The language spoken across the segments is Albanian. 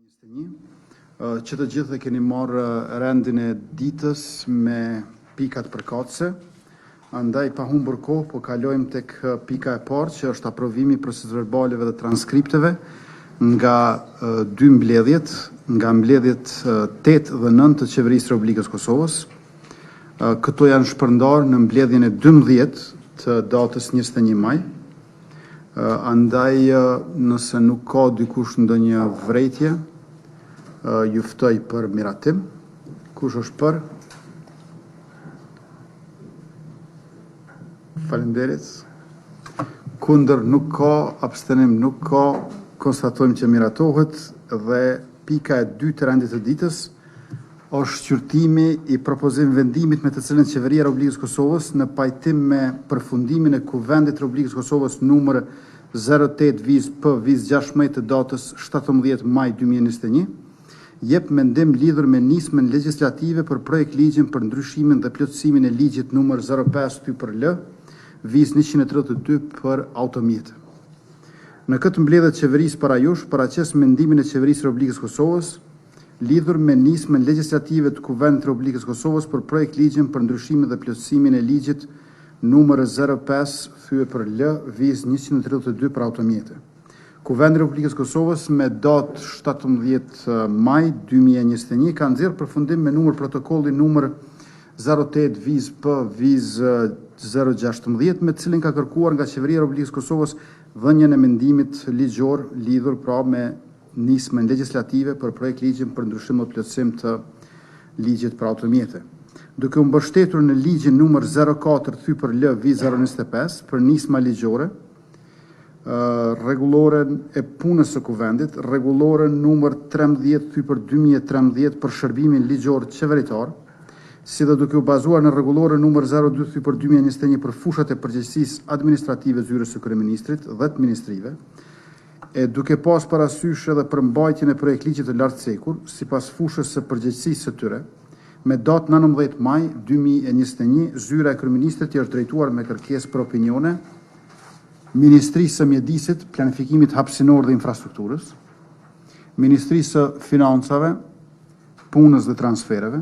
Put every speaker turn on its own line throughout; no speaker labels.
21. Që të gjithë e keni marrë rendin e ditës me pikat përkatëse, andaj pa humbur kohë po kalojmë tek pika e parë që është aprovimi i procesverbaleve dhe transkripteve nga dy mbledhjet, nga mbledhjet 8 dhe 9 të Qeverisë së Republikës së Kosovës. Këto janë shpërndarë në mbledhjen e 12 të datës 21 maj. Andaj, nëse nuk ka dikush ndonjë vërejtje, ju ftoj për miratim. Kush është për? Faleminderit. Kundër nuk ka, abstenim nuk ka, konstatojmë që miratohet dhe pika e dytë e rendit të ditës është shqyrtimi i propozim vendimit me të cilën Qeveria e Republikës së Kosovës në pajtim me përfundimin e Kuvendit të Republikës së Kosovës numër 08 viz P viz 16 të datës 17 maj 2021 jep mendim lidhur me nismën legjislative për projektligjin për ndryshimin dhe plotësimin e ligjit numër 05 thyper L viz 132 për automjete. Në këtë mbledhje të qeverisë para jush paraqes mendimin e Qeverisë së Republikës së Kosovës lidhur me nismën legjislative të Kuvendit të Republikës së Kosovës për projektligjin për ndryshimin dhe plotësimin e ligjit numër 05 thyper L viz 132 për automjete. Kuvendi i Republikës së Kosovës me datë 17 maj 2021 ka nxjerrë përfundim me numër protokolli numër 08 viz P viz 016 me të cilin ka kërkuar nga Qeveria e Republikës së Kosovës dhënien e mendimit ligjor lidhur pra me nismën legjislative për projektligjin për ndryshim dhe plotësim të ligjit për automjete. Duke u mbështetur në ligjin numër 04 thyper L viz 025 për nisma ligjore, rregulloren e punës së Kuvendit, rregulloren numër 13 thyper 2013 për shërbimin ligjor qeveritar, si dhe duke u bazuar në rregulloren numër 02 thyper 2021 për fushat e përgjegjësisë administrative zyrës së kryeministrit dhe të ministrive, e duke pas parasysh edhe përmbajtjen e projektligjit të lartcekur, sipas fushës së përgjegjësisë së tyre, me datë 19 maj 2021, zyra e kryeministrit i është drejtuar me kërkesë për opinione Ministrisë së Mjedisit, Planifikimit Hapësinor dhe Infrastrukturës, Ministrisë së Financave, Punës dhe Transfereve,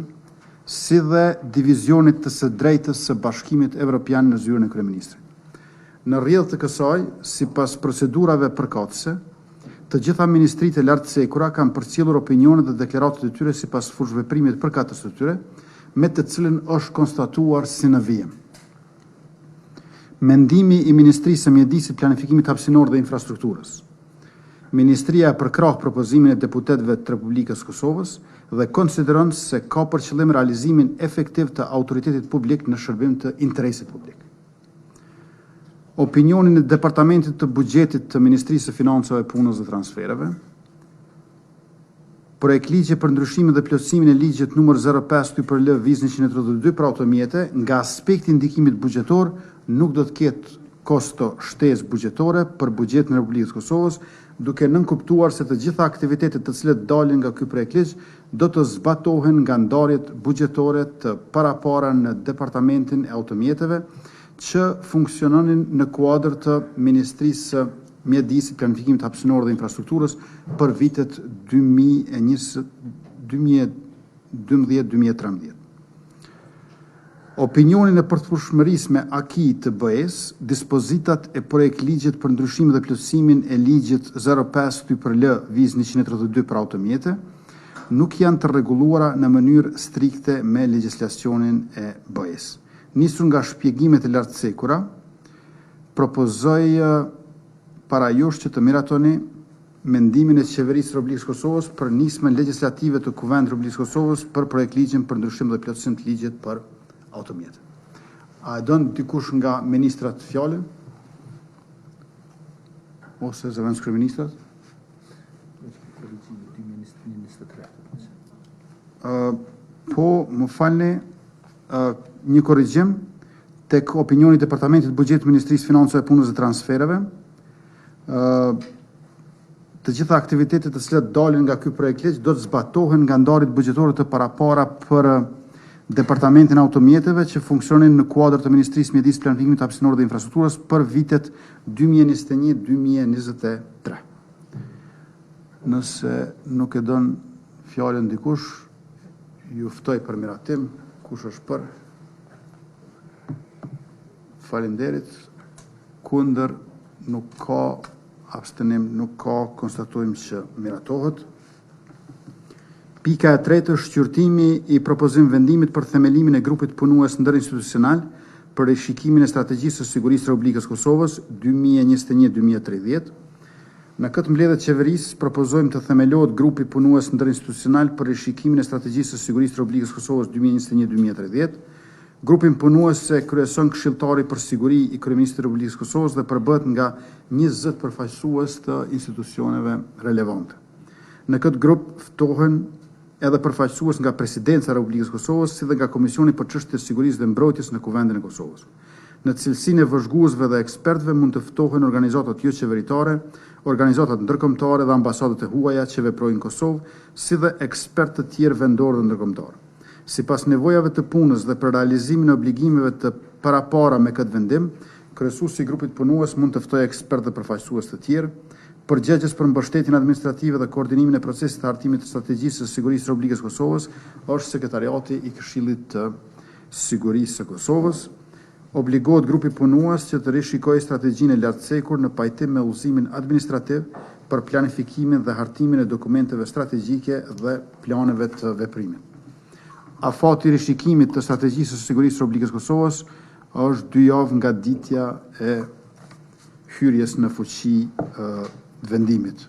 si dhe Divizionit të së Drejtës së Bashkimit Evropian në zyrën e kryeministrit. Në rrjedhë të kësaj, sipas procedurave përkatëse, të gjitha ministritë e lartcekura kanë përcjellur opinionet dhe deklaratat e tyre sipas fushveprimit përkatës të tyre, me të cilën është konstatuar si në vijim. Mendimi i Ministrisë së Mjedisit, Planifikimit Hapësinor dhe Infrastrukturës. Ministria e përkrah propozimin e deputetëve të Republikës së Kosovës dhe konsideron se ka për qëllim realizimin efektiv të autoritetit publik në shërbim të interesit publik. Opinionin e Departamentit të Buxhetit të Ministrisë së Financave, Punës dhe Transfereve. Projektligji për ndryshimin dhe plotësimin e ligjit numër 05 thyper L viz 132 për automjete, nga aspekti i ndikimit buxhetor nuk do të ketë kosto shtesë buxhetore për buxhetin e Republikës së Kosovës, duke nënkuptuar se të gjitha aktivitetet të cilët dalin nga ky projektligj do të zbatohen nga ndarjet buxhetore të parapara në Departamentin e Automjeteve që funksiononin në kuadër të Ministrisë së Mjedisit, Planifikimit Hapësinor dhe Infrastrukturës për vitet 2012-2013. Opinionin e përputhshmërisë me AKI të BE-s, dispozitat e projektligjit për ndryshimin dhe plotësimin e ligjit 05 thyper L viz 132 për automjete, nuk janë të rregulluara në mënyrë strikte me legjislacionin e BE-s. Nisur nga shpjegimet e lartcekura, propozoj para jush që të miratoni mendimin e Qeverisë së Republikës së Kosovës për nismën legjislative të Kuvendit të Republikës së Kosovës për projektligjin për ndryshim dhe plotësim të ligjit për automjete. A e don dikush nga ministrat fjalën? Ose zëvendëskryeministrat? Po, më falni, një korrigjim tek opinioni i Departamentit të Buxhetit të Ministrisë së Financave, Punës dhe Transfereve. Të gjitha aktivitetet të cilat dalin nga ky projektligj do të zbatohen nga ndarjet buxhetore të parapara për Departamentin e Automjeteve që funksionin në kuadër të Ministrisë së Mjedisit, Planifikimit Hapësinor dhe Infrastrukturës për vitet 2021-2023. Nëse nuk e don fjalën dikush, ju ftoj për miratim. Kush është për? Faleminderit. Kundër nuk ka, abstenim nuk ka, konstatojmë që miratohet. Pika e tretë është shqyrtimi i propozim vendimit për themelimin e grupit punues ndërinstitucional për rishikimin e strategjisë së sigurisë së Republikës së Kosovës 2021-2030. Në këtë mbledhje të qeverisë propozojmë të themelohet grupi punues ndërinstitucional për rishikimin e strategjisë së sigurisë së Republikës së Kosovës 2021-2030. Grupin punues e kryeson këshilltari për siguri i Kryeministrit të Republikës së Kosovës dhe përbëhet nga 20 përfaqësues të institucioneve relevante. Në këtë grup ftohen edhe përfaqësues nga Presidenca e Republikës së Kosovës, si dhe nga Komisioni për Çështje të Sigurisë dhe Mbrojtjes në Kuvendin e Kosovës. Në cilësinë e vëzhguesve dhe ekspertëve mund të ftohen organizatat joqeveritare, organizatat ndërkombëtare dhe ambasadat e huaja që veprojnë në Kosovë, si dhe ekspertë të tjerë vendorë dhe ndërkombëtarë. Sipas nevojave të punës dhe për realizimin e obligimeve të parapara me këtë vendim, kryesuesi i grupit punues mund të ftojë ekspertë dhe përfaqësues të tjerë, përgjegjës për mbështetjen administrative dhe koordinimin e procesit të hartimit të strategjisë së sigurisë së Republikës së Kosovës është Sekretariati i Këshillit të Sigurisë së Kosovës. Obligohet grupi punues që të rishikojë strategjinë e lartcekur në pajtim me udhëzimin administrativ për planifikimin dhe hartimin e dokumenteve strategjike dhe planeve të veprimit. Afati i rishikimit të strategjisë së sigurisë së Republikës së Kosovës është dy javë nga ditja e hyrjes në fuqi vendimit.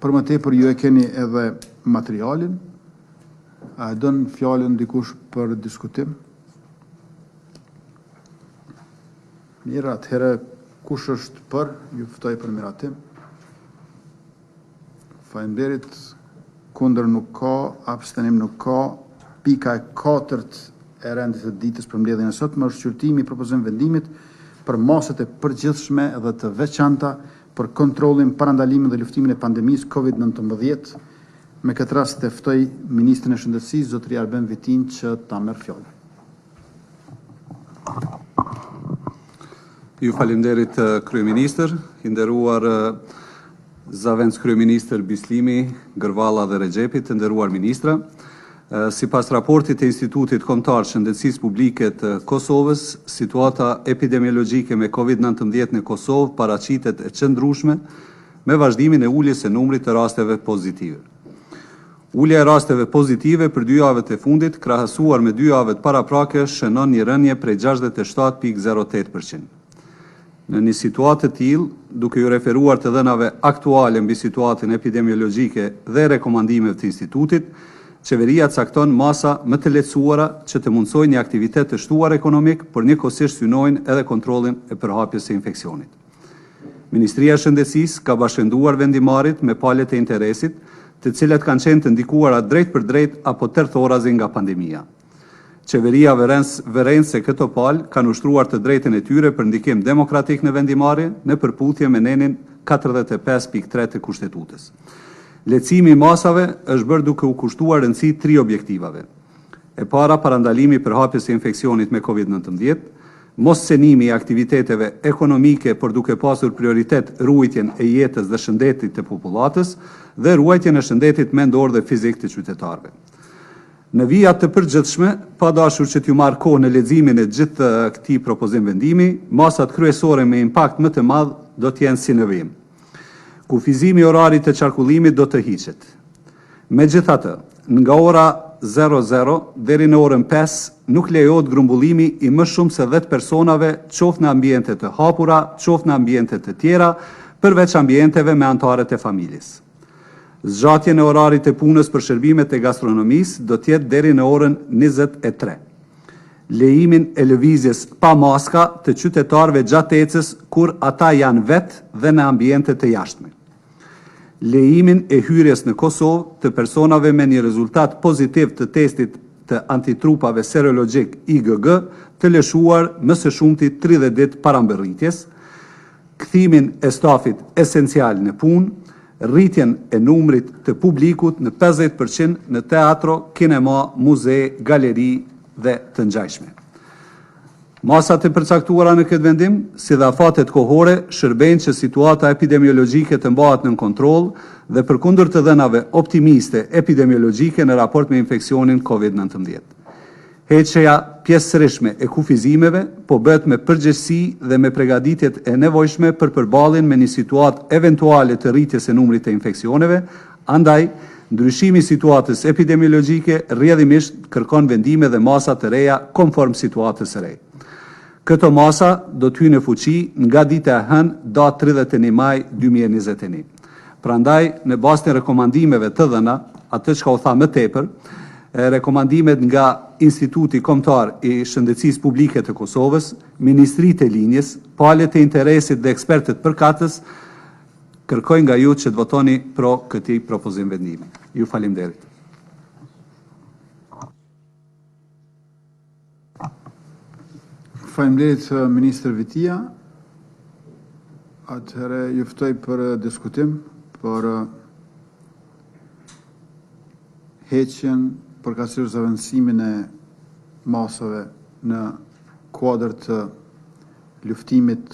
Për më tepër ju e keni edhe materialin. A e don fjalën dikush për diskutim? Mirë, atëherë kush është për, ju ftoj për miratim. Faleminderit. Kundër nuk ka, abstenim nuk ka. Pika e katërt e rendit të ditës për mbledhjen e sotme është shqyrtimi i propozim vendimit për masat e përgjithshme dhe të veçanta për kontrollin, parandalimin dhe luftimin e pandemisë COVID-19. Me këtë rast e ftoj ministrin e Shëndetësisë, zotëri Arben Vitin, që ta merr fjalën.
Ju faleminderit kryeministër, i nderuar zëvendëskryeministër Bislimi, Gërvalla dhe Rexhepi, të nderuar ministra. Sipas raportit të Institutit Kombëtar të Shëndetësisë Publike të Kosovës, situata epidemiologjike me COVID-19 në Kosovë paraqitet e qëndrueshme me vazhdimin e uljes së numrit të rasteve pozitive. Ulja e rasteve pozitive për dy javët e fundit, krahasuar me dy javët paraprake, shënon një rënie prej 67.08%. Në një situatë të tillë, duke iu referuar të dhënave aktuale mbi situatën epidemiologjike dhe rekomandimeve të institutit, qeveria cakton masa më të lehtësuara që të mundësojnë një aktivitet të shtuar ekonomik, por njëkohësisht synojnë edhe kontrollin e përhapjes së infeksionit. Ministria e Shëndetësisë ka bashkërenduar vendimmarrjet me palët e interesit, të cilat kanë qenë të ndikuara drejtpërdrejt apo tërthorazi nga pandemia. Qeveria vëren, vëren se këto palë kanë ushtruar të drejtën e tyre për ndikim demokratik në vendimmarrje në përputhje me nenin 45.3 të Kushtetutës. Lehtësimi i masave është bërë duke u kushtuar rëndësi tri objektivave. E para, parandalimi i përhapjes së infeksionit me COVID-19, mos cenimi i aktiviteteve ekonomike, por duke pasur prioritet ruajtjen e jetës dhe shëndetit të popullatës dhe ruajtjen e shëndetit mendor dhe fizik të qytetarëve. Në vija të përgjithshme, pa dashur që t'ju marr kohë në leximin e gjithë këtij propozim vendimi, masat kryesore me impakt më të madh do të jenë si në vijim. Kufizimi i orarit të qarkullimit do të hiqet. Megjithatë, nga ora 00 deri në orën 5 nuk lejohet grumbullimi i më shumë se 10 personave, qoftë në ambiente të hapura, qoftë në ambiente të tjera, përveç ambienteve me anëtarët e familjes. Zgjatjen e orarit të punës për shërbimet e gastronomisë do të jetë deri në orën 23. Lejimin e lëvizjes pa maska të qytetarëve gjatë ecjes kur ata janë vetë dhe në ambiente të jashtme. Lejimin e hyrjes në Kosovë të personave me një rezultat pozitiv të testit të antitrupave serologjik IgG të lëshuar më së shumti 30 ditë para mbërritjes, kthimin e stafit esencial në punë, rritjen e numrit të publikut në 50% në teatro, kinema, muze, galeri dhe të ngjashme. Masat e përcaktuara në këtë vendim, si dhe afatet kohore, shërbejnë që situata epidemiologjike të mbahet nën kontroll dhe përkundër të dhënave optimiste epidemiologjike në raport me infeksionin Covid 19. Heqja pjesërishme e kufizimeve po bëhet me përgjegjësi dhe me pregaditjet e nevojshme për përballjen me një situatë eventuale të rritjes së numrit të infeksioneve, andaj ndryshimi i situatës epidemiologjike rrjedhimisht kërkon vendime dhe masa të reja konform situatës së re. Këto masa do të hyjnë në fuqi nga dita e hënë, datë 31 maj 2021. Prandaj, në bazë të rekomandimeve të dhëna, atë çka u tha më tepër, rekomandimet nga Instituti Kombëtar i Shëndetësisë Publike të Kosovës, ministritë e linjës, palët e interesit dhe ekspertët përkatës, kërkoj nga ju që të votoni pro këtij propozim vendimi. Ju faleminderit.
Faleminderit ministër Vitia. Atëherë ju ftoj për diskutim për heqjen përkatësisht zëvendësimin e masave në kuadër të luftimit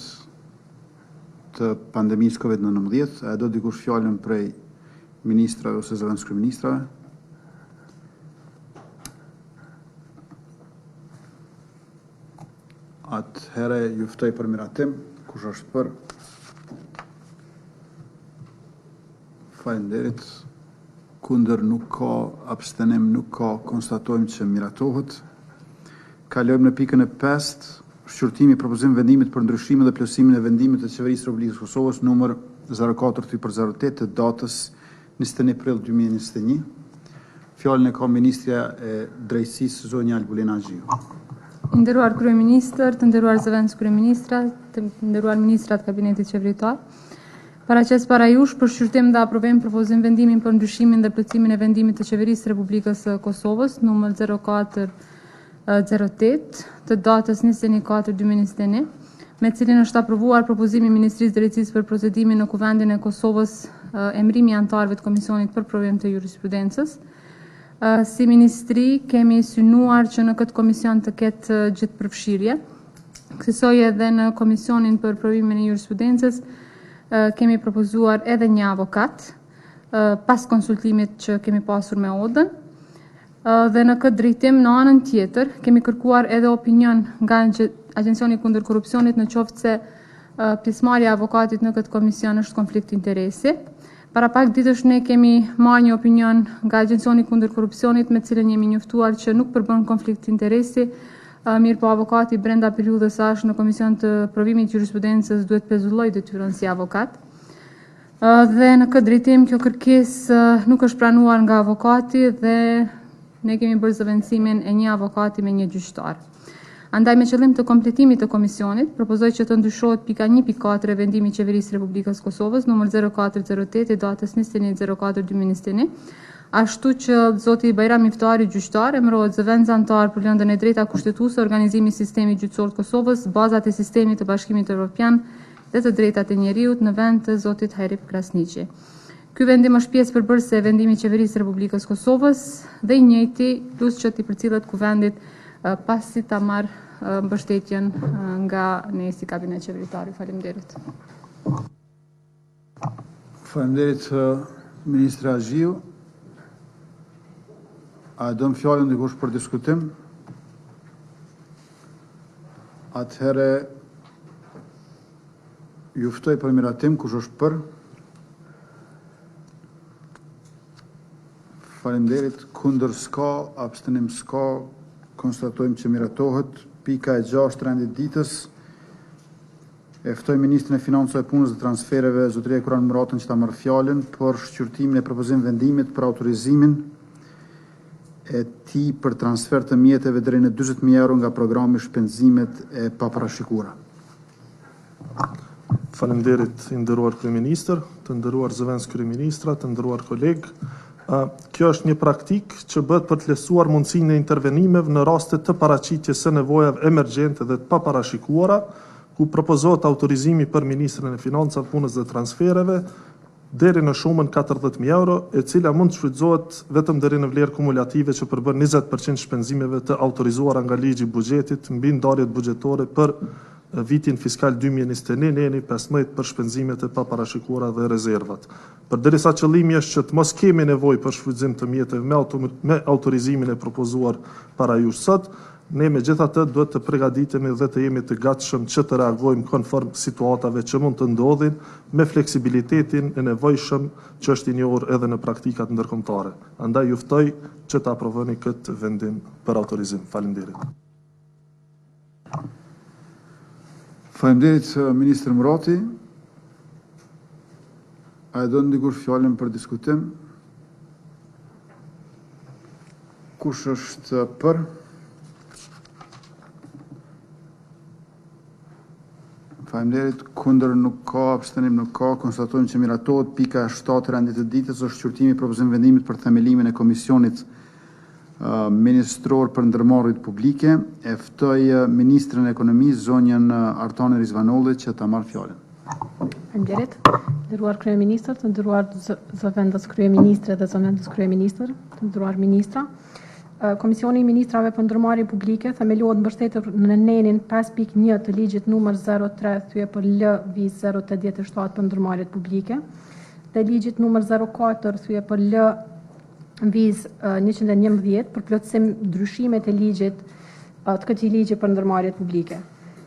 të pandemisë COVID-19. A e do dikush fjalën prej ministrave ose zëvendëskryeministrave? Atëherë ju ftoj për miratim. Kush është për? Faleminderit. Kundër nuk ka, abstenim nuk ka, konstatojmë që miratohet. Kalojmë në pikën e pestë, shqyrtimi i propozim vendimit për ndryshimin dhe plotësimin e vendimit të Qeverisë së Republikës së Kosovës numër 04/08 të datës 21 prill 2021. Fjalën e ka ministrja e Drejtësisë, zonja Albulena Haxhiu.
I nderuar kryeministër, të nderuar zëvendëskryeministra, të nderuar ministra të kabinetit qeveritar, paraqes para jush për shqyrtim dhe aprovim propozim vendimin për ndryshimin dhe plotësimin e vendimit të Qeverisë së Republikës së Kosovës numër 04 08 të datës 21.4.2021, me cilin është aprovuar propozimi i Ministrisë së Drejtësisë për procedimin në Kuvendin e Kosovës emërimi i anëtarëve të Komisionit për provim të jurisprudencës. Si ministri kemi synuar që në këtë komision të ketë gjithëpërfshirje. Kësisoj edhe në Komisionin për provimin e jurisprudencës kemi propozuar edhe një avokat pas konsultimit që kemi pasur me odën. Dhe në këtë drejtim, në anën tjetër, kemi kërkuar edhe opinion nga Agjencioni Kundër Korrupsionit në qoftë se pjesëmarrja e avokatit në këtë komision është konflikt interesi. Para pak ditësh ne kemi marrë një opinion nga Agjencioni Kundër Korrupsionit me cilën jemi njoftuar që nuk përbën konflikt interesi, mirëpo avokati brenda periudhës sa është në komision të provimit të jurisprudencës duhet pezullojë detyrën si avokat. Dhe në këtë drejtim kjo kërkesë nuk është pranuar nga avokati dhe ne kemi bërë zëvendësimin e një avokati me një gjyqtar. Andaj me qëllim të kompletimit të komisionit, propozoj që të ndryshohet pika 1.4 e vendimit Qeverisë së Republikës së Kosovës numër 0408 e datës 21.04.2021, ashtu që zoti Bajram Miftari gjyqtar emërohet zëvendës anëtar për lëndën e drejta kushtetuese, organizimi i sistemit gjyqësor të Kosovës, bazat e sistemit të Bashkimit Evropian dhe të drejtat e njeriut në vend të zotit Hajrip Krasniqi. Ky vendim është pjesë përbërëse e vendimit Qeverisë së Republikës së Kosovës dhe i njëjti lus që t'i përcillet Kuvendit pasi ta marrë mbështetjen nga ne si kabinet qeveritar. Faleminderit.
Faleminderit ministre Haxhiu. A e don fjalën dikush për diskutim? Atëherë ju ftoj për miratim, kush është për? Faleminderit, kundër s'ka, abstenim s'ka, konstatojmë që miratohet. Pika e 6 rendit ditës, e ftoj Ministrin e Financave, Punës dhe Transfereve, zotëri Hekuran Muratën që ta marrë fjalën për shqyrtimin e propozim vendimit për autorizimin e tij për transfer të mjeteve deri në 40.000 euro nga programi shpenzimet e paparashikuara.
Faleminderit i nderuar kryeministër, të nderuar zëvendëskryeministra, të nderuar kolegë. Kjo është një praktikë që bëhet për të lehtësuar mundësinë e intervenimeve në raste të paraqitjes së nevojave emergjente dhe të paparashikuara, ku propozohet autorizimi për Ministrin e Financave, Punës dhe Transfereve. deri në shumën 40.000 euro, e cila mund të shfrytëzohet vetëm deri në vlerë kumulative që përbën 20% shpenzimeve të autorizuara nga ligji i buxhetit mbi ndarjet buxhetore për vitin fiskal 2021, neni 15 për shpenzimet e paparashikuara dhe rezervat. Përderisa qëllimi është që të mos kemi nevojë për shfrytëzim të mjeteve me, auto, me autorizimin e propozuar para jush sot, ne megjithatë duhet të përgatitemi dhe të jemi të gatshëm që të reagojmë konform situatave që mund të ndodhin me fleksibilitetin e nevojshëm që është i njohur edhe në praktikat ndërkombëtare. Andaj ju ftoj që të aprovoni këtë vendim për autorizim. Faleminderit.
Faleminderit ministër Murati. A e do dikush fjalën për diskutim? Kush është për? Faleminderit. Kundër nuk ka, abstenim nuk ka. Konstatojmë që miratohet pika 7 e rendit të ditës është shqyrtimi i propozim vendimit për themelimin e komisionit ministror për ndërmarrjet publike. E ftoj ministren e Ekonomisë, zonjën Artane Rizvanolli, që ta marrë fjalën.
Faleminderit. Nderuar kryeministër, të nderuar zëvendës kryeministre dhe zëvendës kryeministër, të nderuar ministra, Komisioni i Ministrave për Ndërmarrje Publike themelohet mbështetur në nenin 5.1 të ligjit numër 03 thyerje L vizë 087 për ndërmarrjet publike dhe ligjit numër 04 thyerje L vizë 111 për plotësim ndryshimet e ligjit të këtij ligji për ndërmarrjet publike.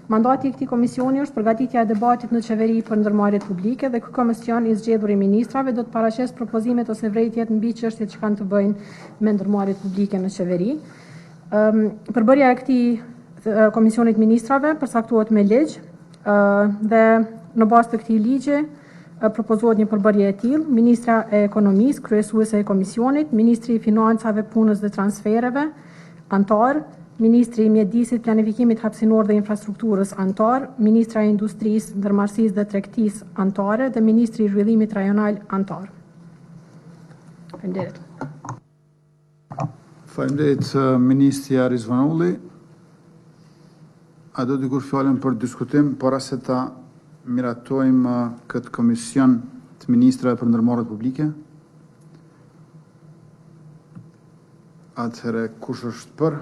Mandati i këtij komisioni është përgatitja e debatit në qeveri për ndërmarrjet publike dhe ky komision i zgjedhur i ministrave do të paraqesë propozimet ose vërejtjet mbi çështjet që kanë të bëjnë me ndërmarrjet publike në qeveri. Përbërja e këtij komisionit ministrave përcaktohet me ligj dhe në bazë të këtij ligji propozohet një përbërje e tillë, Ministra e Ekonomisë, kryesuese e komisionit, Ministri i Financave, Punës dhe Transfereve, antar, Ministri i Mjedisit, Planifikimit Hapësinor dhe Infrastrukturës, antar, Ministra e Industrisë, Ndërmarrësisë dhe Tregtisë, antare dhe Ministri i Zhvillimit Rajonal, antar. Faleminderit.
Faleminderit ministrja Rizvanolli. A do dikush fjalën për diskutim para se ta miratojmë këtë komision të ministrave për ndërmarrjet publike? Atëherë, kush është për?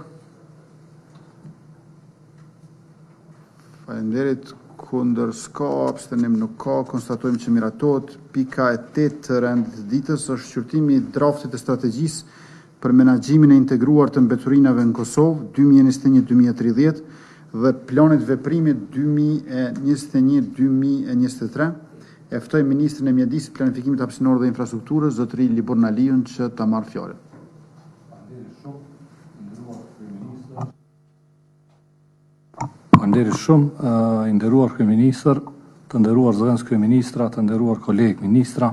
Faleminderit. Kundër s'ka, abstenim nuk ka. Konstatojmë që miratohet. Pika e 8 të rendit të ditës është shqyrtimi i draftit të strategjisë për menaxhimin e integruar të mbeturinave në Kosovë 2021-2030 dhe planit veprimit 2021-2023. E ftoj ministrin e Mjedisit, Planifikimit Hapësinor dhe Infrastrukturës, zotëri Liburn Aliun, që ta marrë fjalën.
Faleminderit shumë, i nderuar kryeministër, të nderuar zëvendës kryeministra, të nderuar kolegë ministra.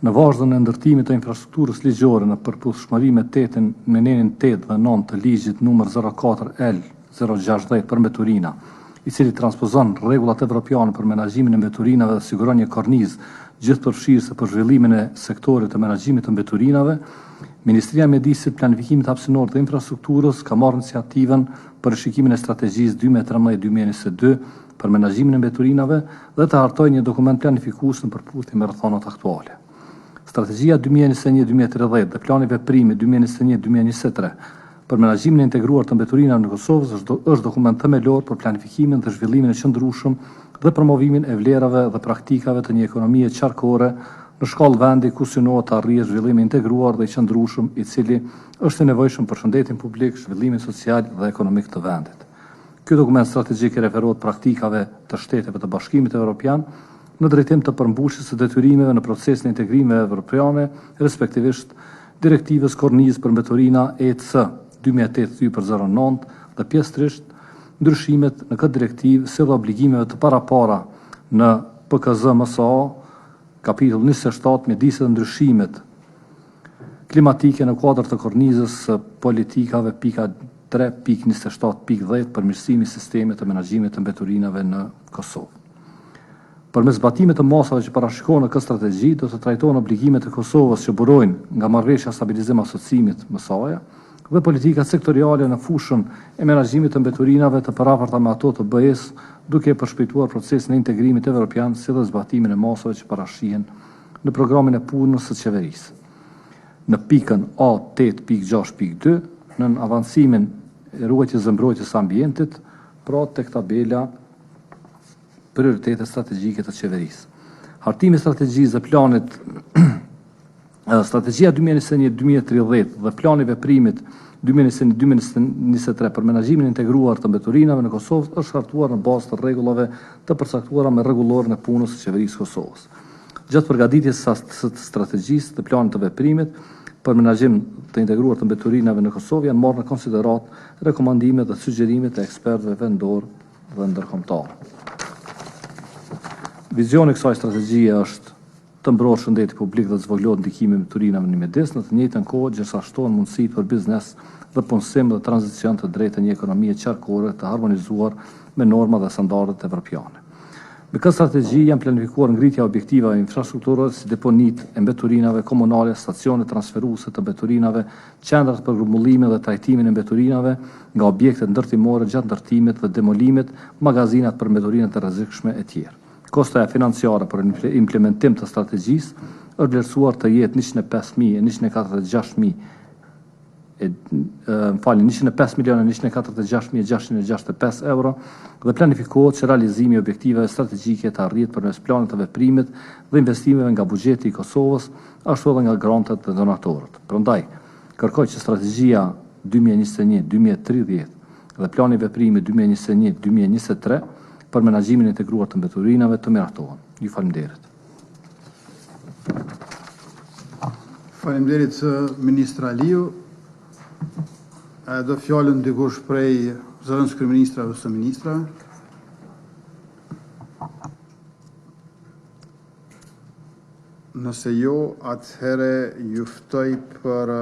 Në vazhdën e ndërtimit të infrastrukturës ligjore në përputhshmëri me tetën me nenin 8 dhe 9 të ligjit numër 04 L 060 për mbeturina, i cili transpozon rregullat evropiane për menaxhimin e mbeturinave dhe siguron një kornizë gjithëpërfshirëse për zhvillimin e sektorit të menaxhimit të mbeturinave, Ministria e Mjedisit, Planifikimit Hapësinor dhe Infrastrukturës ka marrë iniciativën për rishikimin e strategjisë 2013-2022 për menaxhimin e mbeturinave dhe të hartojë një dokument planifikues në përputhje me rrethanat aktuale. Strategjia 2021-2030 dhe plani veprimit 2021-2023 për menaxhimin e integruar të mbeturinave në Kosovë është, është dokument themelor për planifikimin dhe zhvillimin e qëndrueshëm dhe promovimin e vlerave dhe praktikave të një ekonomie qarkore në shkallë vendi ku synohet të arrihet zhvillimi i integruar dhe i qëndrueshëm, i cili është i nevojshëm për shëndetin publik, zhvillimin social dhe ekonomik të vendit. Ky dokument strategjik i referohet praktikave të shteteve të Bashkimit Evropian në drejtim të përmbushjes së detyrimeve në procesin e integrimeve evropiane, respektivisht direktivës Kornizë për mbeturina EC 2008/09 dhe pjesërisht ndryshimet në këtë direktivë si dhe obligimeve të parapara në PKZ MSA kapitull 27 mjediset dhe ndryshimet klimatike në kuadër të kornizës së politikave pika 3.27.10 përmirësimi i sistemit të menaxhimit të mbeturinave në Kosovë. Përmes zbatimit të masave që parashikohen në këtë strategji, do të trajtohen obligimet e Kosovës që burojnë nga marrëveshja stabilizim asociimit MSA-ja dhe politikat sektoriale në fushën e menaxhimit të mbeturinave të përafërta me ato të BE-s, duke e përshpejtuar procesin e integrimit evropian si dhe zbatimin e masave që parashihen. Në programin e punës së qeverisë. Në pikën A 8.6.2, nën avancimin e ruajtjes dhe mbrojtjes së ambientit, pra tek tabela prioritetet strategjike të qeverisë. Hartimi i strategjisë dhe planit Strategjia 2021-2030 dhe plani i veprimit 2021-2023 për menaxhimin e integruar të mbeturinave në Kosovë është hartuar në bazë të rregullave të përcaktuara me rregulloren e punës së Qeverisë së Kosovës. Gjatë përgatitjes së strategjisë dhe planit të veprimit për menaxhim të integruar të mbeturinave në Kosovë janë marrë në konsideratë rekomandimet dhe sugjerimet e ekspertëve vendorë dhe ndërkombëtarë. Vizioni i kësaj strategjie është të mbrohet shëndeti publik dhe të zvogëlohet ndikimi i mbeturinave në mjedis, në të njëjtën kohë gjersa shtohen mundësitë për biznes dhe punësim dhe tranzicion të drejtë të një ekonomie qarkore të harmonizuar me normat dhe standardet evropiane. Me këtë strategji janë planifikuar ngritja e objektivave infrastrukturore si deponitë e mbeturinave komunale, stacionet transferuese të mbeturinave, qendrat për grumbullimin dhe trajtimin e mbeturinave nga objektet ndërtimore gjatë ndërtimit dhe demolimit, magazinat për mbeturinat e rrezikshme etj. Kostoja financiare për implementim të strategjisë është vlerësuar të jetë 105.146.000 e më falni 105 milionë 146.665 euro dhe planifikohet që realizimi i objektivave strategjike të arrihet përmes planit të veprimit dhe investimeve nga buxheti i Kosovës, ashtu edhe nga grantet dhe donatorët. Prandaj, kërkoj që strategjia 2021-2030 dhe plani i veprimit 2021-2023 për menaxhimin e integruar të mbeturinave të miratohen. Ju faleminderit.
Faleminderit ministra Aliu. A e do fjalën dikush prej zëvendëskryeministrave ose ministrave? Nëse jo, atëherë ju ftoj për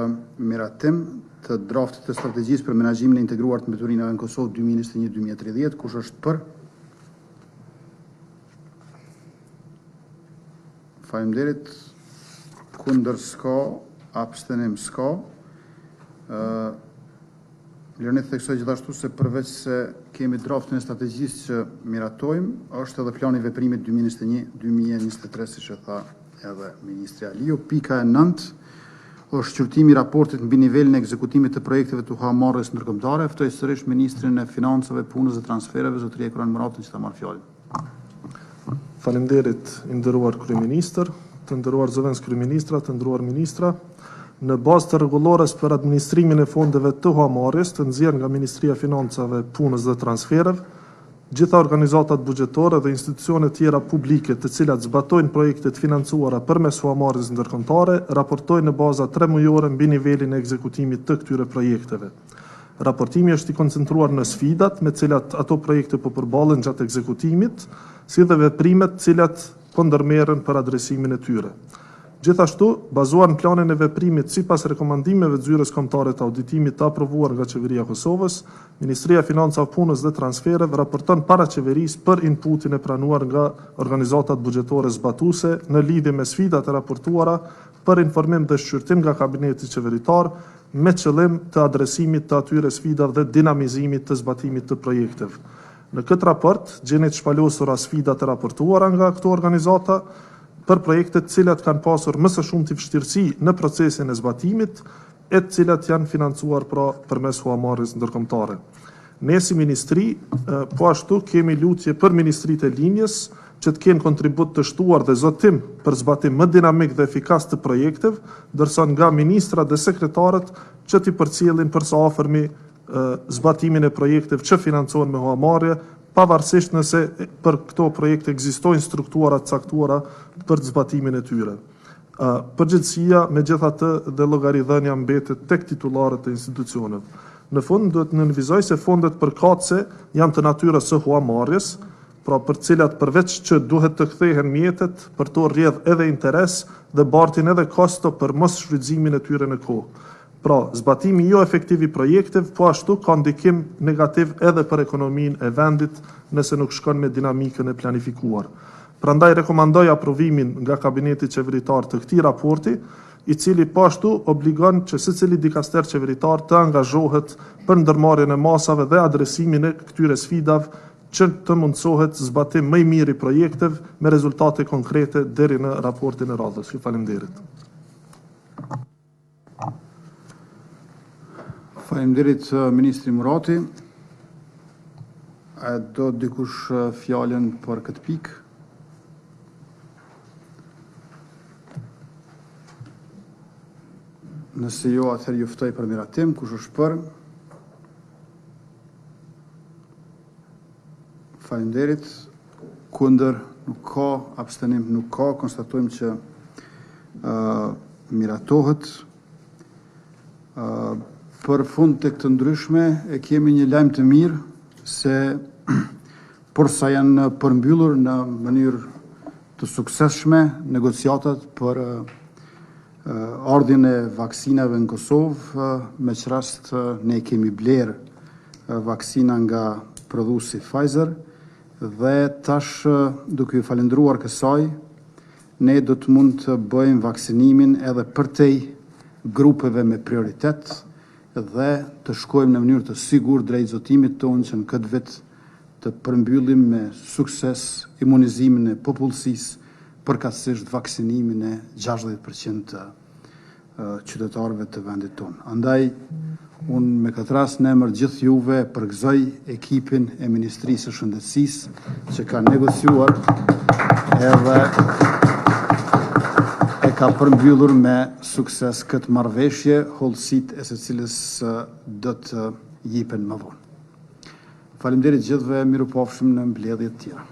miratim të draftit të strategjisë për menaxhimin e integruar të mbeturinave në Kosovë 2021-2030. Kush është për? Faleminderit. Kundër s'ka, abstenim s'ka. Ë Lëreni të theksoj gjithashtu se përveç se kemi draftin e strategjisë që miratojmë, është edhe plani i veprimit 2021-2023, siç e tha edhe ministri Aliu. Pika e 9 është shqyrtimi i raportit mbi nivelin e ekzekutimit të projekteve të huamarrjes ndërkombëtare. Ftoj sërish ministrin e Financave, Punës dhe Transfereve, zotëri Hekuran Muratin, që ta marrë fjalën.
Faleminderit, i nderuar kryeministër, të nderuar zëvendëskryeministra, të nderuar ministra. Në bazë të rregullores për administrimin e fondeve të huamarrjes të nxjerrë nga Ministria e Financave, Punës dhe Transfereve, gjitha organizatat buxhetore dhe institucionet tjera publike të cilat zbatojnë projekte të financuara përmes huamarrjes ndërkombëtare raportojnë në baza tremujore mbi nivelin e ekzekutimit të këtyre projekteve. Raportimi është i koncentruar në sfidat me të cilat ato projekte po përballen gjatë ekzekutimit, si dhe veprimet të cilat po ndërmerren për adresimin e tyre. Gjithashtu, bazuar në planin e veprimit sipas rekomandimeve të Zyrës Kombëtare të Auditimit të aprovuar nga Qeveria e Kosovës, Ministria e Financave, Punës dhe Transfereve raporton para Qeverisë për inputin e pranuar nga organizatat buxhetore zbatuese në lidhje me sfidat e raportuara për informim dhe shqyrtim nga kabineti qeveritar me qëllim të adresimit të atyre sfidave dhe dinamizimit të zbatimit të projekteve. Në këtë raport gjeni të shpalosura sfidat e raportuara nga këto organizata për projektet të cilat kanë pasur më së shumti vështirësi në procesin e zbatimit e të cilat janë financuar pra përmes huamarrjes ndërkombëtare. Ne si ministri po ashtu kemi lutje për ministritë e linjës që të kenë kontribut të shtuar dhe zotim për zbatim më dinamik dhe efikas të projekteve, ndërsa nga ministrat dhe sekretarët që t'i përcjellin për së afërmi zbatimin e projekteve që financohen me huamarrje, pavarësisht nëse për këto projekte ekzistojnë struktura të caktuara për zbatimin e tyre. Përgjegjësia, megjithatë, dhe llogaridhënia mbetet tek titullarët e institucioneve. Në fund, duhet të nënvizoj se fondet përkatëse janë të natyrës së huamarrjes, pra për të cilat përveç që duhet të kthehen mjetet, për to rrjedh edhe interes dhe bartin edhe kosto për mosshfrytëzimin e tyre në kohë. Pra, zbatimi jo efektiv i projekteve po ashtu ka ndikim negativ edhe për ekonominë e vendit nëse nuk shkon me dinamikën e planifikuar. Prandaj rekomandoj aprovimin nga kabineti qeveritar të këtij raporti, i cili po ashtu obligon që secili dikaster qeveritar të angazhohet për ndërmarrjen e masave dhe adresimin e këtyre sfidave që të mundësohet zbatim më i mirë i projekteve me rezultate konkrete deri në raportin e radhës. Ju faleminderit.
Faleminderit ministri Murati. A do dikush fjalën për këtë pikë? Nëse jo, atëherë ju ftoj për miratim. Kush është për? Faleminderit. Kundër nuk ka, abstenim nuk ka. Konstatojmë që uh, miratohet. Uh, për fund tek të ndryshme e kemi një lajm të mirë se porsa janë përmbyllur në mënyrë të suksesshme negociatat për ardhjen e vaksinave në Kosovë, me ç'rast ne kemi blerë vaksina nga prodhuesi Pfizer dhe tash duke ju falendruar kësaj, ne do të mund të bëjmë vaksinimin edhe përtej grupeve me prioritet dhe të shkojmë në mënyrë të sigurt drejt zotimit tonë që në këtë vit të përmbyllim me sukses imunizimin e popullsisë, përkatësisht vaksinimin e 60% të qytetarëve të vendit tonë. Andaj, unë me këtë rast në emër gjithë juve përgëzoj ekipin e Ministrisë së Shëndetësisë që ka negociuar edhe e ka përmbyllur me sukses këtë marrëveshje, hollësitë e së cilës do të jipen më vonë. Faleminderit gjithëve, mirupafshim në mbledhje të tjera.